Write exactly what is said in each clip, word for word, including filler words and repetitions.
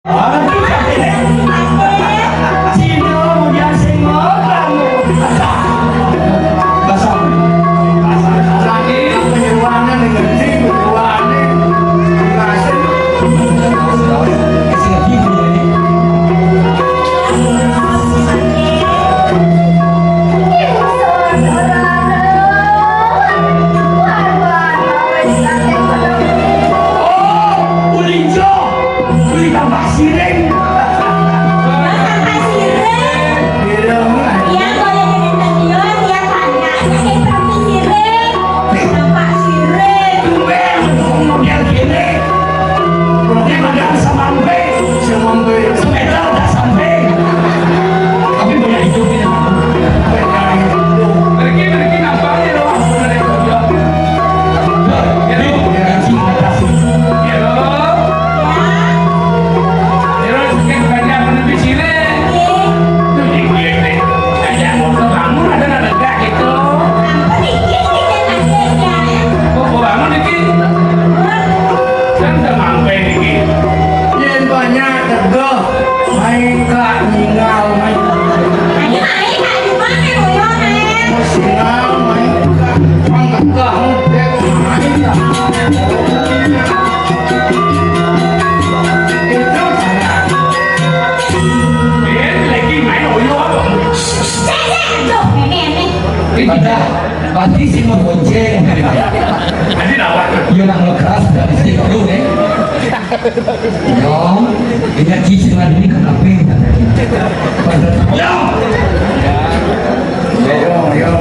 Aduh, sakit. Cina, kemudian sing mau kamu. Basah. Basah. Lagi penyeruannya nih, ngerti penyeruannya. Dikasih. Kasih lagi, Bu, ya, nih. Oh, ulinco, uli tampak siring. Tampak siring. Iya, boleh jadi senior, dia tanya, "Ini tampak siring." Tampak siring. Tumben, model gini. Dia magang samampe, samampe, semeter tak sampai. Tapi banyak hidupnya. Pergi, pergi, nampaknya loh. Ya, yuk, ya, sih, atas. Ya, loh. Terus, kan banyak menunggu sini. Tuh, di gue, nih. Ajak motor kamu, ada nggak lega gitu? Apa nih? Dia sih, dia nggak tega. Kok gua bangun dikit? Kan udah mampir dikit. Yen banyak tegeh, main kak nyingal, main. Ayo, ayo, ayo, gimana, Boyo, main? Singal, main kak, main kak, main kak, main kak. Itu banyak. Yen lagi main oyo apa? Cek, cek, tuh, ini, ini. Ini dah. Pasti sing mau bonceng. Nanti nawar. Iya, nak ngekeras dari sini dulu, nih. Yo, ini cici lagi ke kafe. Yo. Yo, yo.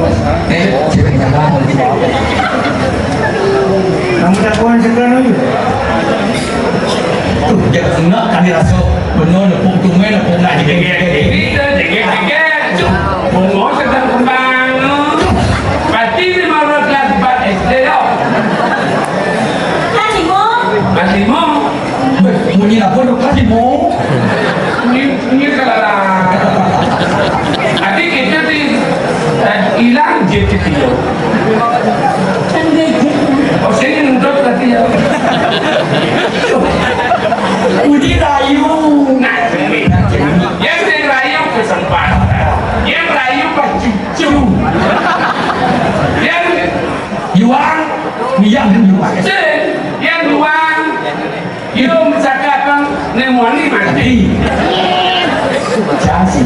Eh, cewek jalan. Kamu jagoan sekarang, yuk. Tuh, dia kena kali rasa. Benar, nepuk tumben, nepuk nak. Jegek, jegek, jegek, jegek. Cuk, bunga sedang kembang. Pasti lima belas kelas empat S D, yo. Kelas lima. Kelas lima. Weh, bunyi apa tu kelas lima? Bunyi, bunyi kelala. Tadi kita di, eh, hilang je kita. Kan dia je. Oh, saya nuntut tadi ya. Uji rayu. Nah, yang saya rayu kesempatan. Yang rayu pas cucu. Yang yuang, yang yuang. Yang yuang. Yo, cakap bang, nemoni mati. Jangan sih,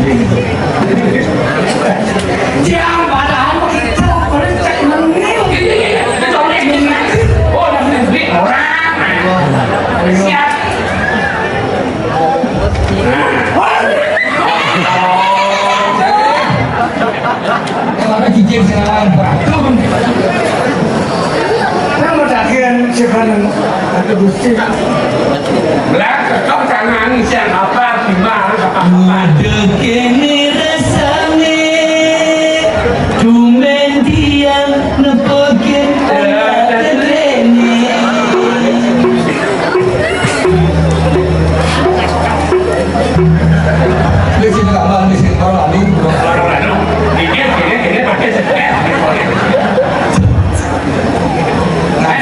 jangan padahal begitu, berencak menang. Iya, iya, iya. Kita oleh menang. Oh, dah menang. Orang. Siap. Nah. Kalau ada cicing sekarang beratur. Nama dakian sekarang atau gusti. Lah, kok tangan siang apa, gimana, apa? Muda kene rasane, tumben tiang nepokin anak rene. Dia sini lama, dia sini baru lali. Dia, dia, dia pakai setrek. Nah,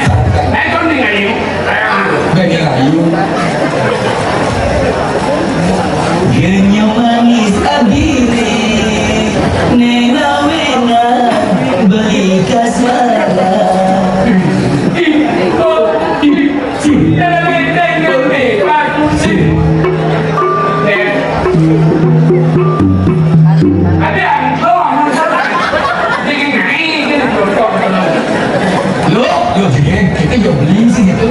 nah, kau ni ngayu. Dia ni ngayu. Genyo manis abiri, nena wena beli kasmara. Ih, kok, ih. Loh, loh, jadi kita jual beli sih gitu.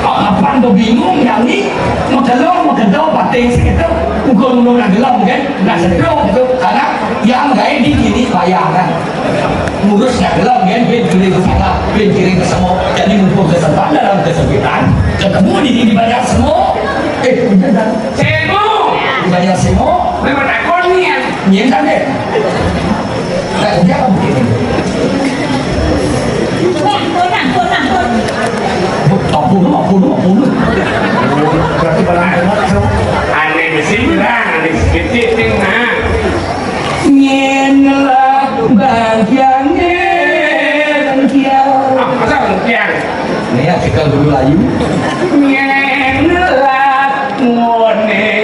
Apa anda bingung yang ni? Mau tolong, mau kedau, pating sih gitu. Bukan mau nak gelap kan? Nak sedok gitu. Karena yang lain di sini bayar kan. Ngurus nak gelap kan, bin kiri ke sana, bin kiri ke semua. Jadi mumpung kesempatan dalam kesempitan, ketemu di sini banyak semua. Eh, bener dah. Semu. Di banyak semua. Memang takon ni ya. Nyen kan deh. Tak kerja apa begini? Ampun, ampun, ampun. Ampun, ampun, ampun. Berarti barang hebat, so. Aneh besi berang, aneh sedikit, nah. Nyen lah bagian nyen kiau. Ah, masa nyen? Ni ya, kita dulu layu. Nyen lah ngone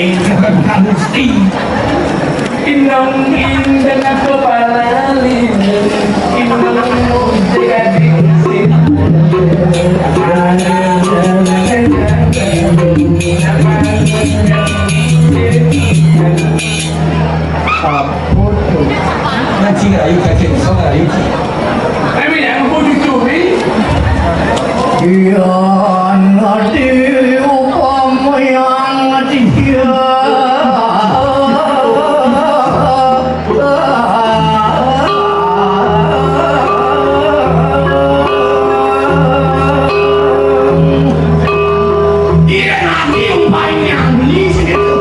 Gusti. Inong indah kepala lini, inong muda gading sini. Apa tuh? Ngaji ayu, kaji song ayu. Emi yang kudu curi. Iya, nanti upama yang dia. Iya, nanti upama yang beli segitu.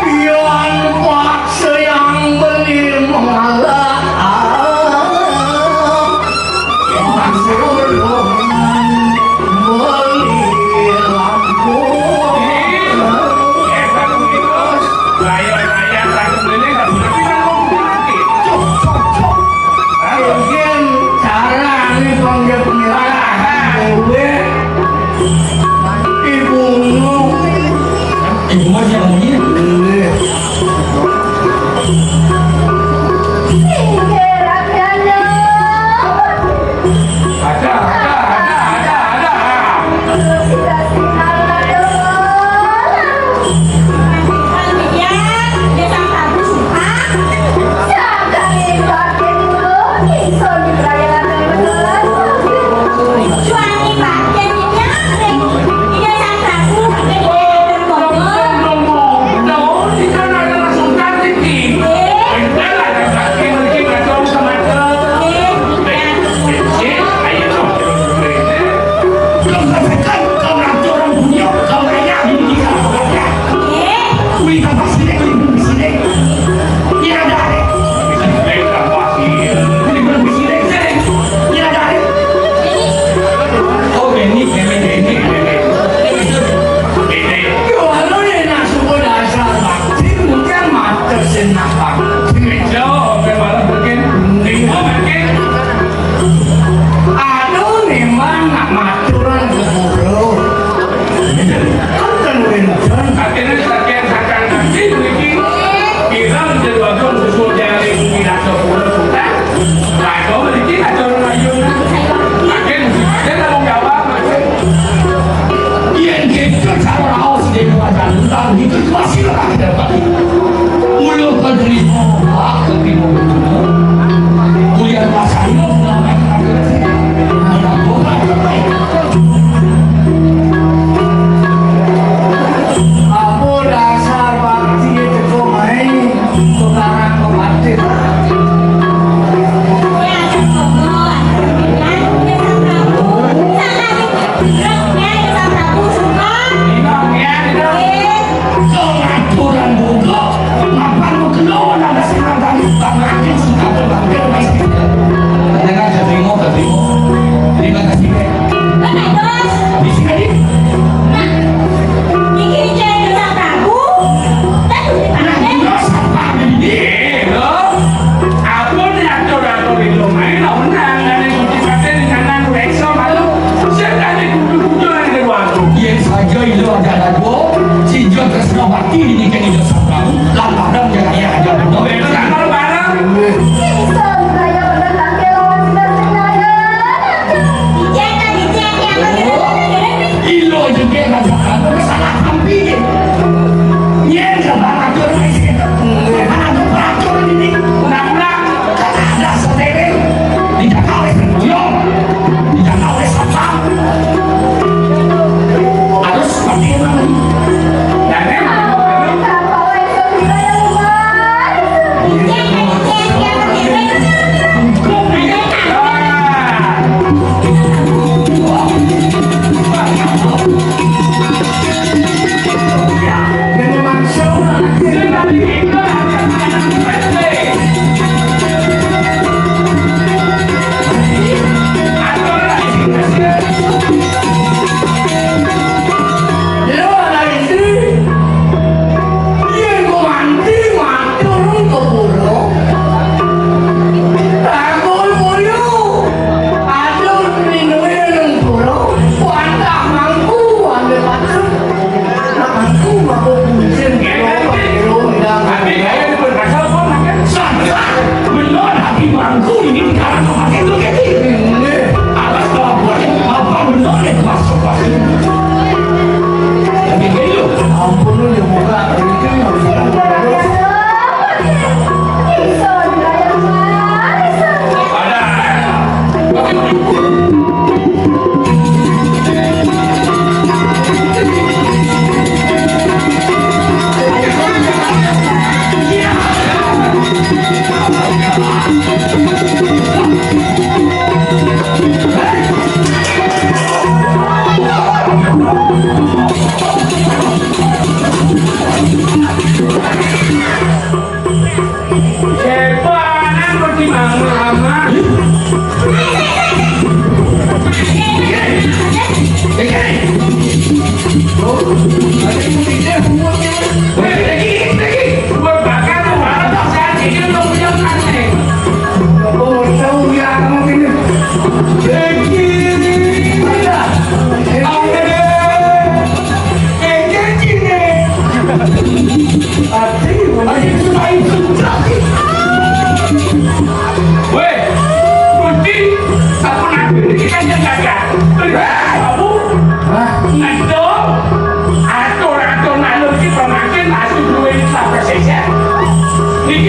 Yang paksa yang beli mengalah. Yang suruh beli lampu. Mungkin cara ini panggil pengiran. Ibumu. Ibu mah jangan gitu. Ada, ada, ada, ada, ada.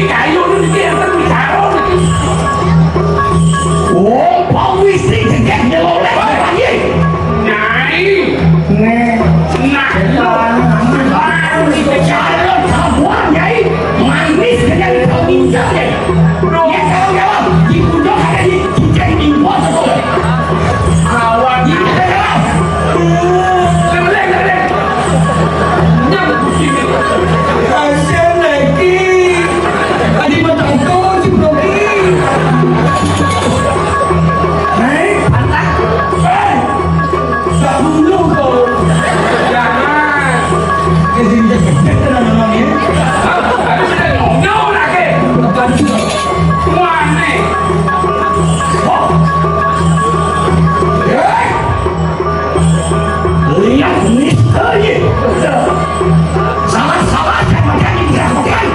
Ayo, lu iki enten bicara iki. Oh, Pak Wisi jegek nyeloleh lagi. Nyai. Nih. Nah, lu. Baru bicara sabuan, Nyai. Manis dengan kau minjam, Nyai. Ya, kalau, kalau di pundok ada di cicing impor, betul. Awak. Di mana, kalau? Dengerin, dengerin. Kasihan lagi. Tadi matangku si Bloki. Hei, pantas. Hei, tak bunuh kau. Jangan. Jadi dia gede tenan memang ya. Tapi sudah nyonyol lagi. Bukan. Wah, nih. Oh. Hei. Lihat misteri. Salah-salah saya makan ini, saya makan.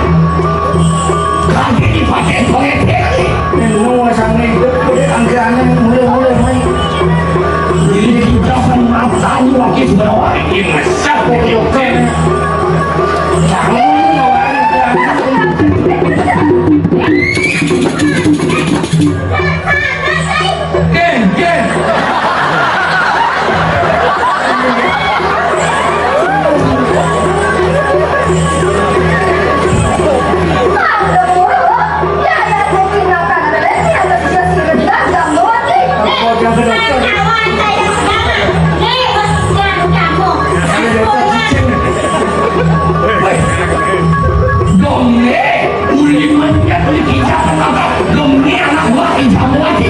Lagi dipakai toilet lagi. Ini semua sana itu, anggarannya mulai-mulai main. Ini kita kan matanya lagi sebenarnya. Ini mesah, oke, oke. Jangan. Geng, geng. Weh, dong, eh. Uli manyat, uli kijang, apa? Demi anak gua, kijang lagi.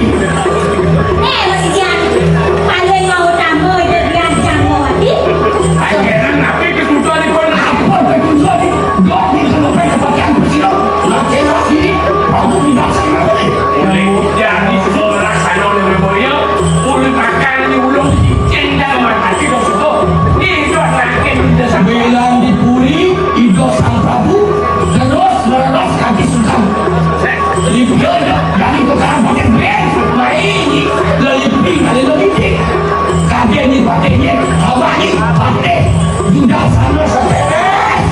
Eh, Mas Jan, kalian mau tambah itu biar jamu lagi? Akhirnya, tapi ketujuan itu apa? Ketujuan itu, gua bisa sampai ke bagian kecil. Laki-laki, aku tidak senang. Uli, jadi, semua rasanya oleh Memorial, uli makan di ulung, cicing dan mati, dong, semua. Ini itu laki, udah sampai. Bilang di puri, Ido Sang Prabu, terus menerus kaki Sultan. Libur dari tukang pakai band, main lelipi, ada lelipi. Kaki ini pakai ini, apa ini, pakai. Sudah sana seperes.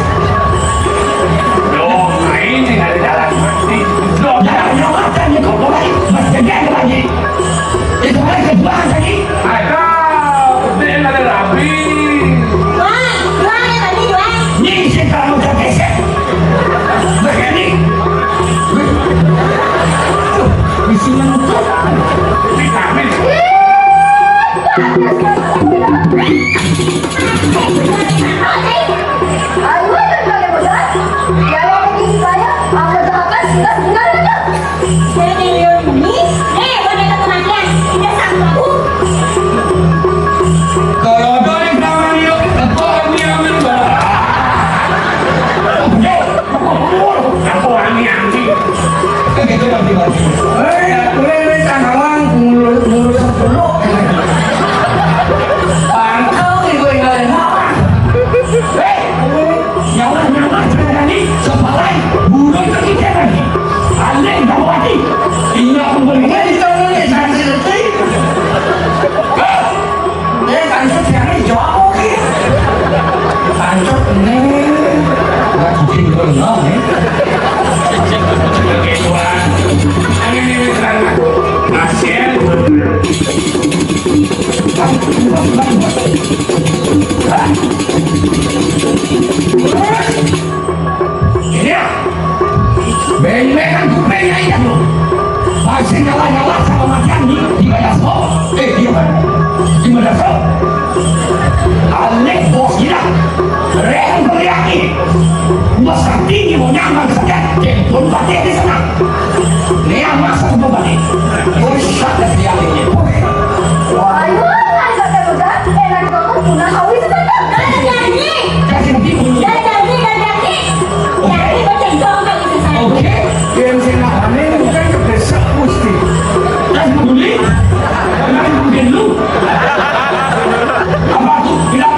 Loh, main ini ada jalan mati. Loh, jalan nyawa kan, ini kok mulai, mas, jaga lagi. Itu kan kejuangan tadi. Ada, dia ada rapi. Doang, doang ya tadi, doang. Ini sih kalau udah gesek. Begini. Aduh, isi mentut. Ini kami. Ayo, kan kalian udah. Ya, lo bikin saya, apa, apa, sudah, sudah, sudah. Saya dari Leon ini, eh, boneka kematian, tidak sanggup. Kalau ada yang tangan yuk, ketua kami ambil barang. Aku kami ambil. Kan gitu dong, tiba. Eh, aku ini tangan ngurus, ngurus sepuluh. Pangkal nih gue tinggalin apa? Eh, nyawa, nyawa, jangan jadi sepalai, bunuh itu kita lagi. Aneh, gak mati. Ini aku beli. Ini kita beli, jangan sedih. Eh, kancut yang ini jawab, oke. Kancut ini. Wah, kucing gue ngomong, ya. Oke, Tuhan. Ini, ini, ini, Tuhan. Pasien. Ini ya, beng-bengan kupingnya iya tuh. Masih ngalah-ngalah sama makan di, di Badaso. Eh, di mana? Di Badaso. Alek bos gila. Rehan beriaki. Bos tinggi mau nyamang sekat. Telepon pakai di sana. Nih, masuk ke balik. Bos, ada yang ini. Wah, ayo, ayo, ayo, ayo, enak banget, punah kau itu tetap. Ada janji. Kasih tipu. Ada janji, ada janji. Janji bercengkok, nggak bisa saya. Oke. Yang saya nggak aneh, bukan kedesak, mesti. Kasih peduli. Kasih peduli lu. Apa aku bilang?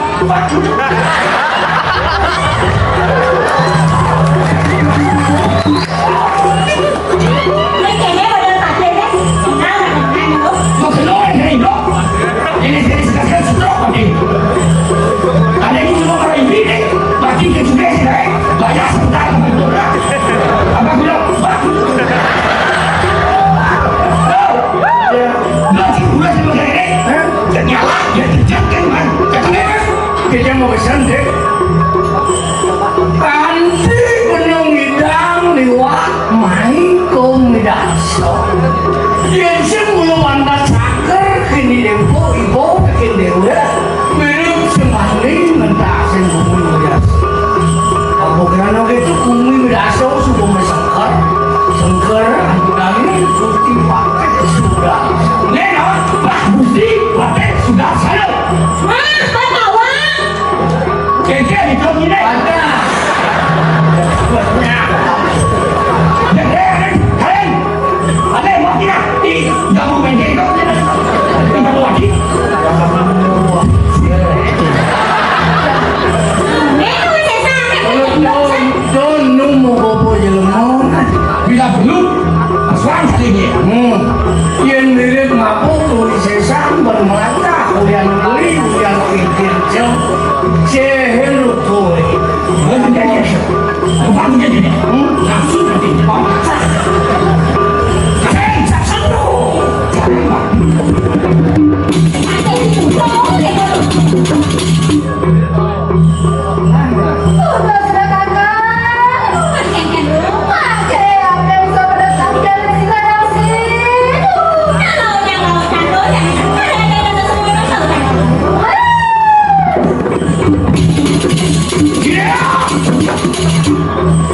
Gusti Patih Sudarsana. Nih, Pak Gusti Patih Sudarsana. Wah, Pak Bawang. Kéngkén itu gini. Ada. Ada yang mau tidak? Ih, nggak mau main game. Nggak mau lagi. Don, don, nu mau bobo jelema. Bila perlu, asuhan sadéngé. Hmm. Yén mirip mabuk tuluy sésan, bermata, kulian beli, kulian pikir, jeng. Céhén lu kuy. Bukan jadi. Hmm? Langsung nanti. Céhén, céhén lu.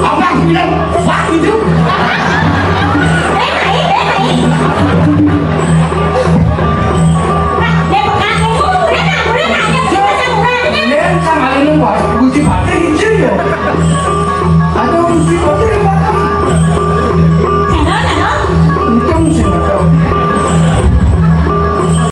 Abang bilang, "Pak, itu